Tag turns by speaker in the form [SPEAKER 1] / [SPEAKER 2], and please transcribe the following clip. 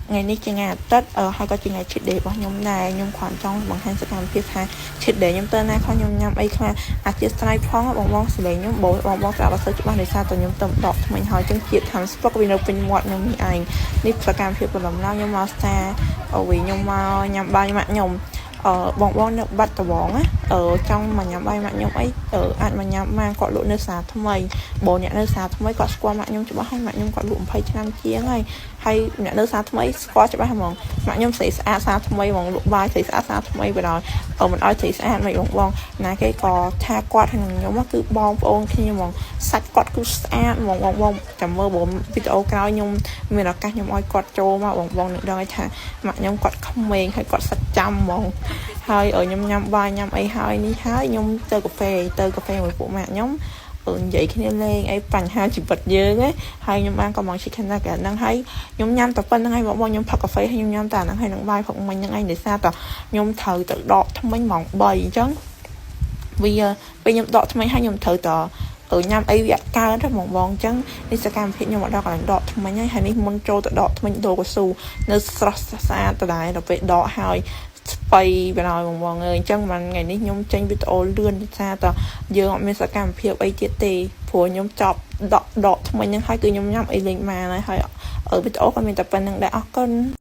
[SPEAKER 1] ថ្ងៃនេះជាថ្ងៃអាទិត្យហើយក៏ជាថ្ងៃ cheat day របស់ខ្ញុំដែរខ្ញុំគ្រាន់ចង់បង្ហាញសកម្មភាពថា cheat day ខ្ញុំទៅណាខ្លះខ្ញុំញ៉ាំអីខ្លះអធិស្ឋានផងបងបងសលេងខ្ញុំបងបងបងស្ដាប់អត់សូវច្បាស់ដោយសារតែខ្ញុំទៅដកថ្មិញហើយចឹងជាតិថាស្ពឹកវានៅពេញមាត់ខ្ញុំនេះឯងនេះសកម្មភាពព្រលឹមឡើងខ្ញុំមកស្តាអូវីខ្ញុំមកញ៉ាំបាយម៉ាក់ខ្ញុំអឺបងបងនៅបាត់ដបងណាអឺចង់មកញ៉ាំបាយម៉ាក់ខ្ញុំអីអាចមកញ៉ាំបានគាត់លក់នៅសាថ្មីបងអ្នកនៅសាថ្មីគាត់ស្គាល់ម៉ាក់ខ្ញុំច្បាស់ហើយម៉ាក់ខ្ញុំគាត់លក់20ឆ្នាំជាងហើយហើយអ្នកនៅសាថ្មីស្គាល់ច្បាស់ហ្មងម៉ាក់ខ្ញុំស្រីស្អាតសាថ្មីហ្មងលក់បាយស្រីស្អាតសាថ្មីបណ្ដោយអឺមិនឲ្យស្រីស្អាតមិនបងបងណាគេក៏ថាគាត់ហើយនឹងខ្ញុំគឺបងប្អូនគ្នាហ្មងសាច់គាត់គឺស្អាតហ្មងបងបងចាំមើលបងវីដេអូក្រោយខ្ញុំមានឱកាសខ្ញុំឲ្យគាត់ចូលមកបងបងនឹងដឹងឲ្យថាម៉ាក់ខ្ញុំគាត់ក្មេងហើយគាត់សាច់ចាំហ្មងហើយខ្ញុំញ៉ាំបាយញ៉ាំអីហើយនេះហើយខ្ញុំទៅកាហ្វេទៅកាហ្វេមួយពួកម៉ាក់ខ្ញុំនិយាយគ្នាលេងអីបញ្ហាជីវិតយើងឯងហើយខ្ញុំបានក៏មក chicken nugget ហ្នឹងហើយខ្ញុំញ៉ាំតែប៉ុណ្្នឹងហើយបងបងខ្ញុំផឹកកាហ្វេហើយខ្ញុំញ៉ាំតែហ្នឹងហើយនឹងបាយផឹកមិញហ្នឹងឯងដោយសារតែខ្ញុំត្រូវទៅដកថ្មិញម៉ោង3អញ្ចឹងវាពេលខ្ញុំដកថ្មិញហើយខ្ញុំត្រូវតញ៉ាំអីវាអត់កើតទេបងបងអញ្ចឹងនេះសកម្មភាពខ្ញុំមកដល់កន្លែងដកថ្មិញហើយហើយនេះមុនចូលទៅដកថ្មិញដូរកស៊ូនៅស្រស់ស្អាតដដែលដល់ពេលដកហើយស្បៃបណ្ដោយបងបងអើយអញ្ចឹងបានថ្ងៃនេះខ្ញុំចេញវីដេអូលឿនដោយសារតយើងអត់មានសកម្មភាពអីទៀតទេព្រោះខ្ញុំចប់ដកដកថ្មិញហ្នឹងហើយគឺខ្ញុំញ៉ាំអីលេងបានហើយហើយវីដេអូក៏មានតែប៉ុណ្្នឹងដែរអរគុណ។